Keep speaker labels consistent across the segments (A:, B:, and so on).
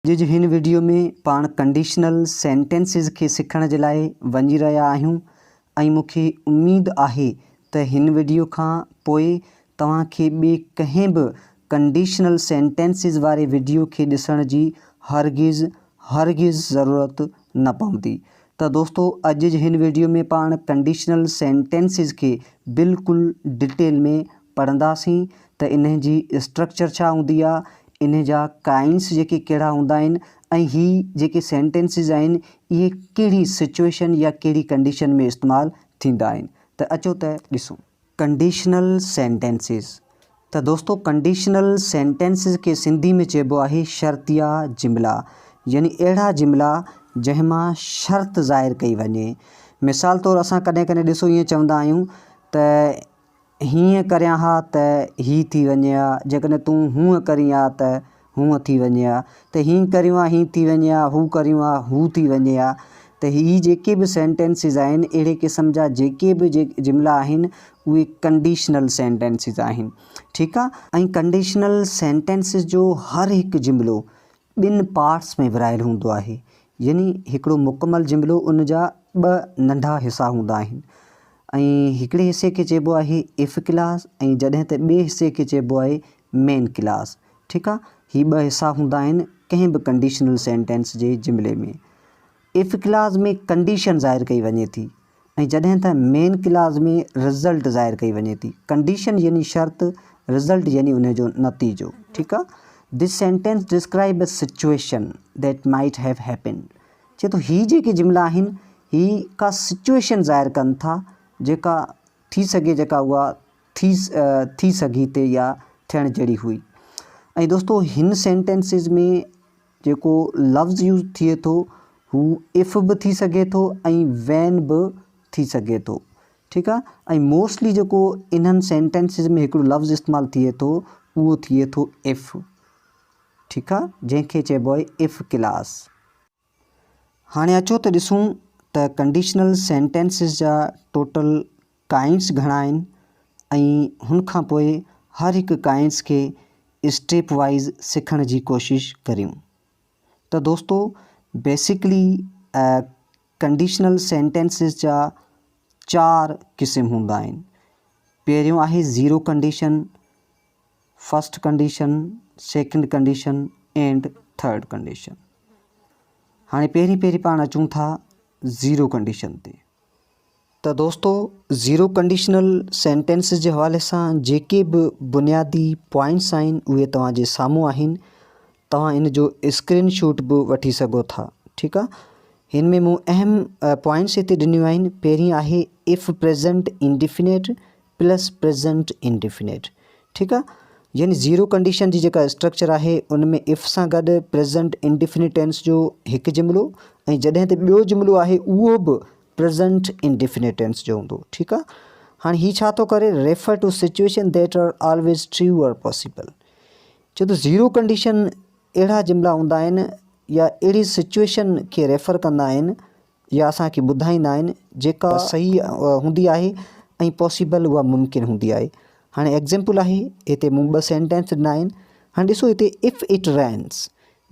A: اڄ جي هن وڊيو ۾ پاڻ ڪنڊيشنل سينٽينسز کي سکڻ جي لاء وڃي رهيا آهيون ۽ مون کي اميد آهي ته هن وڊيو کان پوء توهان کي ٻي ڪنهن به ڪنڊيشنل سينٽينسز واري وڊيو کي ڏسڻ جي هرگز هرگز ضرورت نه پوندي ته دوستو اڄ جي هن وڊيو ۾ پاڻ ڪنڊيشنل سينٽينسز کي بلڪل ڊٽيل ۾ پڙهنداسين ته انهن جي اسٽرڪچر ڇا هوندي آ، انهن جا ڪائنڊس جيڪي ڪهڙا هوندا آهن ۽ هي جيڪي سينٽينسز آهن اهي ڪهڙي سچوئيشن يا ڪهڙي ڪنڊيشن ۾ استعمال ٿيندا آهن ته اچو ته ڏسون. ڪنڊيشنل سينٽينسز ته دوستو ڪنڊيشنل سينٽينسز کي سنڌي ۾ چئبو آهي شرطيه جملا يعني اهڙا جملا جنهن مان شرط ظاهر ڪئي وڃي مثال طور اسان ڪڏهن ڪڏهن ڏسو ائين چوندا آهيون ته هيئن ڪريان ها ته هي ٿي وڃي ها، جيڪڏهن تون هونء ڪرين ها ته هونء ٿي وڃي ها، ته هين ڪريون ها هين ٿي وڃي ها، هو ڪريون ها هو ٿي وڃي ها ته هي جيڪي به سينٽينسز آهن اهڙي قسم جا جيڪي به جملا آهن اهي ڪنڊيشنل سينٽينسز آهن ٺيڪ آ. ۽ ڪنڊيشنل سينٽينسز جو هر هڪ جملو ٻن پارٽس ۾ ورهايل هوندو آهي يعني هڪڙو مڪمل جملو ان جا ٻه ننڍا حصا هوندا آهن ۽ هڪڙي حصي کي چئبو آهي if clause ۽ جڏهن ته ٻئي حصي کي چئبو آهي مين ڪلاز ٺيڪ آ هي ٻه حصا هوندا آهن ڪنهن به ڪنڊيشنل سينٽينس جي جملي ۾ if clause ۾ condition ظاهر ڪئي وڃي ٿي ۽ جڏهن ته مين ڪلاز ۾ رزلٽ ظاهر ڪئي وڃي ٿي. ڪنڊيشن يعني شرط، رزلٽ يعني ان جو نتيجو. ٺيڪ آ. This sentence describe a situation that might have happened. چئي ٿو هي جيڪي جملا آهن هي ڪا سچوئيشن ظاهر ڪن ٿا جيڪا ٿي سگهي جيڪا اها ٿي ٿي سگهي تي يا ٿيڻ جهڙي هئي. ۽ دوستو هن سينٽينسز ۾ جيڪو لفظ يوز ٿئي ٿو هو if به ٿي سگهي ٿو ۽ وين به ٿي سگهي ٿو ٺيڪ آ ۽ موسٽلي جيڪو انهن سينٽينسز ۾ هڪڙو لفظ استعمال ٿئي ٿو اهو ٿئي ٿو if ٺيڪ آ جنهن کي چئبو آهي if class. هاڻي اچو ته ڏسون ته ڪنڊيشنل سينٽينسز جا ٽوٽل ڪائنڊس گهڻا آهن ۽ هن کان پوء هر هڪ ڪائنڊس کي اسٽيپ وائيز سکڻ جي ڪوشش ڪريون ته دوستو بيسڪلي ڪنڊيشنل سينٽينسز جا چار قسم هوندا آهن پهريون آهي zero condition first condition second condition and third condition هاڻي پهرين پهرين پاڻ اچون ٿا زيرو ڪنڊيشن تي ته دوستو زيرو ڪنڊيشنل سينٽينسز جي حوالي سان جيڪي به بنيادي پوائنٽس آهن اهي توهان جي سامهون آهن توهان ان جو اسڪرين شوٽ به وٺي سگهو ٿا ٺيڪ آ هن ۾ مون اهم پوائنٽس هتي ڏنيون آهن پهرين آهي if present indefinite plus present indefinite ٺيڪ آ يعني زيرو ڪنڊيشن جي جيڪا اسٽرڪچر آهي ان ۾ if سان گڏ پريزنٽ انڊيفينيٽ ٽينس جو هڪ جملو ۽ جڏهن ته ٻيو جملو آهي اهو به پريزنٽ انڊيفينيٽ ٽينس جو هوندو ٺيڪ آ هاڻي هي ڇا ٿو ڪري refer to situation that are always true or possible چي ٿو زيرو ڪنڊيشن اهڙا جملا هوندا آهن يا اهڙي سچويشن کي ريفر ڪندا آهن يا اسانکي ٻڌائيندا آهن جيڪا صحيح هوندي آهي ۽ پاسيبل اها ممڪن هوندي آهي هاڻي ايگزامپل آهي هتي مون ٻه سينٽينس ڏنا آهن هاڻي ڏسو هتي if it rains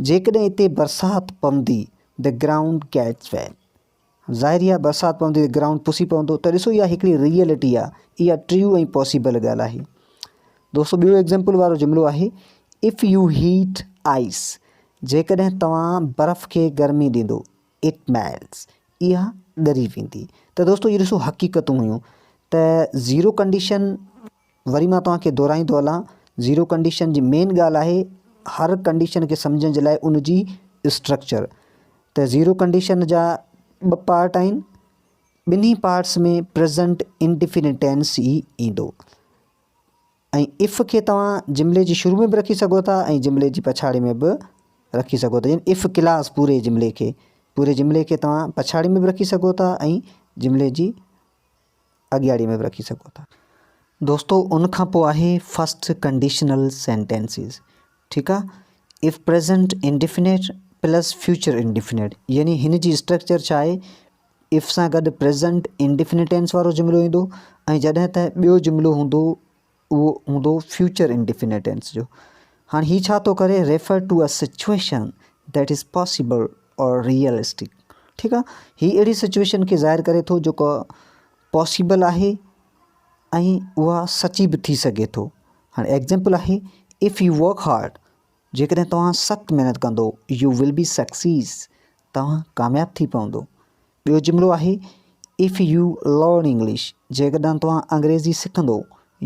A: جيڪڏهن هتي برسات پوندي the ground gets wait ظاهري آ برسات پوندي ته گرائونڊ پسي پوندو ته ڏسو اها هڪڙي ريئلٽي آ اها ٽريو ۽ پاسيبل ڳالهه آهي دوستو ٻيو ايگزامپل وارو جملو آهي if you heat ice جيڪڏهن توهان برف کي گرمي ڏيندو it melts اها ڳري ويندي ته دوستو اهي ڏسو حقيقتون هيون ته زيرو ڪنڊيشن وري مان توهان کي دهرائيندو هلان زيرو ڪنڊيشن جي مين ڳالهه آهي هر ڪنڊيشن کي سمجهڻ جي لاء ان جي اسٽرڪچر ته زيرو ڪنڊيشن جا ٻه پارٽ آهن ٻنهي پارٽس ۾ پريزنٽ انڊيفينيٽ ٽينس ئي ايندو ۽ if کي توهان جملي جي شروع ۾ به رکي سگهو ٿا ۽ جملي جي پڇاڙي ۾ به رکي سگهو ٿا يعني if clause پوري جملي کي پوري جملي کي توهان پڇاڙي ۾ به رکي سگهو ٿا ۽ جملي جي اڳياڙي ۾ به رکي سگهو ٿا. دوستو ان کان پوء آهي فرسٽ ڪنڊيشنل سينٽينسز ٺيڪ آ if present indefinite plus future indefinite يعني هن جي اسٽرڪچر ڇا آهي if سان گڏ پريزنٽ انڊيفينيٽ ٽينس وارو جملو ايندو ۽ جڏهن ته ٻيو جملو هوندو اهو هوندو فيوچر انڊيفينيٽ ٽينس جو هاڻي هي ڇا ٿو ڪري refer to a situation that is possible or realistic ٺيڪ آ هي اهڙي سچويشن کي ظاهر ڪري ٿو جيڪو پاسيبل آهي ۽ اها سچي به ٿي سگهي ٿو هاڻي ايگزامپل آهي if you work hard جيڪڏهن توهان سخت محنت ڪندو يو will be success توهان ڪامياب ٿي پوندو ٻيو جملو آهي if you learn English جيڪڏهن توهان انگريزي سکندو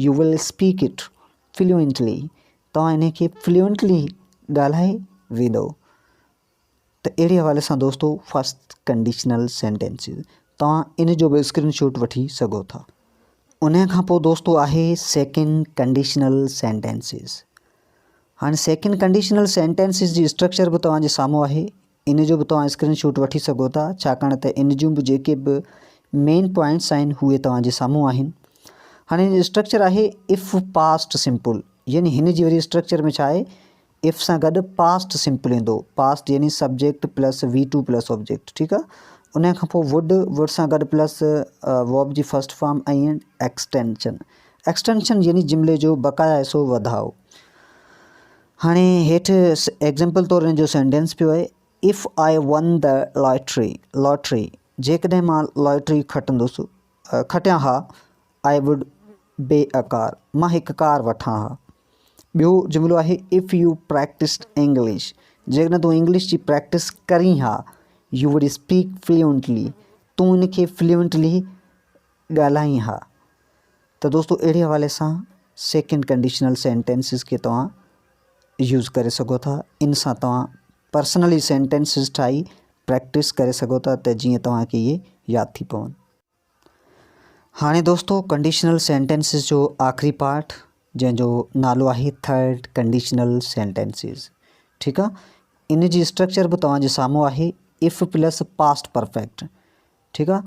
A: you will speak it fluently توهان انهي کي فلوئنٽلي ڳالهائي ويندو ته اهڙي حوالي سان دوستو فرسٽ ڪنڊيشنل سينٽينسز توهان ان جو به اسڪرين شاٽ وٺي سگهو ٿا ان کان پوء دوستو آهي سيڪنڊ ڪنڊيشنل سينٽينسز هاڻي سيڪنڊ ڪنڊيشنل سينٽينسز جي اسٽرڪچر به توهان جي سامهون آهي ان جو به توهان اسڪرين شاٽ وٺي سگهو ٿا ڇاڪاڻ ته ان جون به جيڪي به مين پوائنٽس آهن اهي توهان جي سامهون آهن هاڻي ان جو اسٽرڪچر آهي if past simple يعني هن جي وري اسٽرڪچر ۾ ڇا آهي if سان گڏ پاسٽ سمپل ايندو پاسٽ يعني subject plus V two plus object ٺيڪ آ ان کان پوء ووڊ ووڊ سان گڏ پلس ورب جي فرسٽ فارم ۽ ايڪسٽينشن ايڪسٽينشن يعني جملي جو بقايا حصو وڌاء هاڻي هيٺ ايگزامپل طور ان جو سينٽينس پيو آهي if I won the lottery lottery جيڪڏهن مان لاٽري کٽندس کٽيان ها I would be a ڪار مان هڪ ڪار وٺان ها ٻيو جملو آهي if you practised English جيڪڏهن تون انگلش جي پريڪٽس ڪرين ها يو وڊ اسپيڪ فلوئنٽلي تون ان کي فلوئنٽلي ڳالهائين ها ته دوستو اهڙي حوالي سان سيڪنڊ ڪنڊيشنل سينٽينسز کي توهان يوز ڪري سگهو ٿا ان سان توهان پرسنلي سينٽينسز ٺاهي پريڪٽس ڪري سگهو ٿا ته جيئن توهان کي اهي ياد ٿي پون. هاڻي دوستو ڪنڊيشنل سينٽينسز جو آخري پارٽ جنهن جو نالو آهي ٿرڊ ڪنڊيشنل سينٽينسز ٺيڪ آ ان جي اسٽرڪچر به توهان جي سامهون آهي if plus past perfect ٺيڪ آ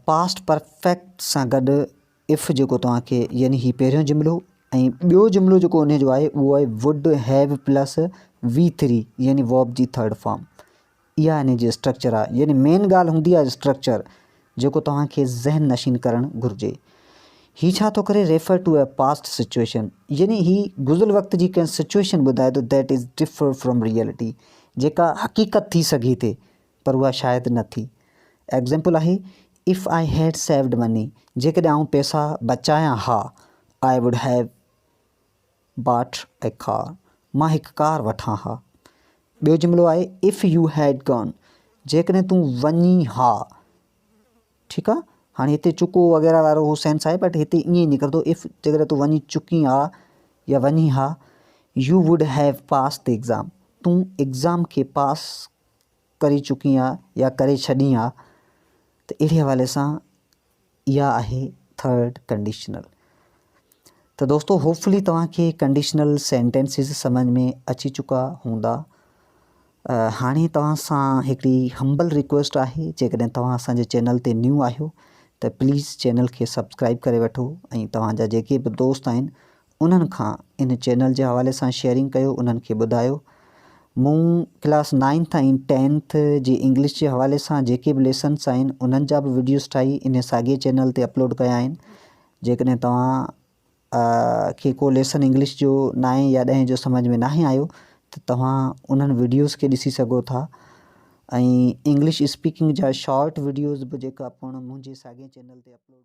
A: پاسٽ پرفيڪٽ سان گڏ if جيڪو توهان کي يعني هي پهريون جملو ۽ ٻيو جملو جيڪو ان جو آهي اهو آهي would have plus V three يعني ورب جي ٿرڊ فارم اها ان جي اسٽرڪچر آهي يعني مين ڳالهه هوندي آهي اسٽرڪچر جيڪو توهان کي ذهن نشين ڪرڻ گهرجي. هي ڇا ٿو ڪري refer to a past situation يعني هي گذريل وقت جي ڪنهن سچوئيشن ٻڌائي ٿو that is differ from reality جيڪا حقيقت ٿي سگهي ٿي پر اها شايد نه ٿي. ايگزامپل آهي if I had saved money جيڪڏهن آئون پئسا بچايان ها I would have bought a car مان هڪ ڪار وٺان ها. ٻيو جملو آهي if you had gone جيڪڏهن تون وڃين ها. ٺيڪ آ هاڻي هتي چڪو وغيره وارو هو سينس آهي بٽ هتي ائين ئي نڪرندو if جيڪڏهن تون وڃي چڪين ها يا وڃين ها you would have pass the exam تون ايگزام کي پاس ڪري چڪين ها يا ڪري ڇڏين ها ته اهڙي حوالي سان اها آهي ٿرڊ ڪنڊيشنل. ته دوستو هوپفلي توهان کي ڪنڊيشنل سينٽينسز سمجھ ۾ اچي چڪا هوندا. هاڻي توهان سان هڪڙي همبل ريڪويسٽ آهي جيڪڏهن توهان اسان جي چينل تي نيو آهيو ته پليز چينل کي سبسڪرائب ڪري وٺو ۽ توهان جا جيڪي به دوست آهن انهن کان ان چينل جي حوالي سان شيئرنگ ڪيو انهن کي ٻڌايو مون ڪلاس نائنٿ ۽ ٽينٿ جي انگلش جي حوالي سان جيڪي به ليسنس آهن انهن جا به وڊيوز ٺاهي ان ساڳي چينل تي اپلوڊ ڪيا آهن جيڪڏهن توهان کي ڪو ليسن انگلش جو نائين يا ڏهين جو سمجھ ۾ ناهي آيو ته توهان انهن وڊيوز کي ڏسي سگهو ٿا ۽ انگلش اسپيڪنگ جا شارٽ وڊيوز به جيڪا پڻ منهنجي ساڳي چينل تي اپلوڊ.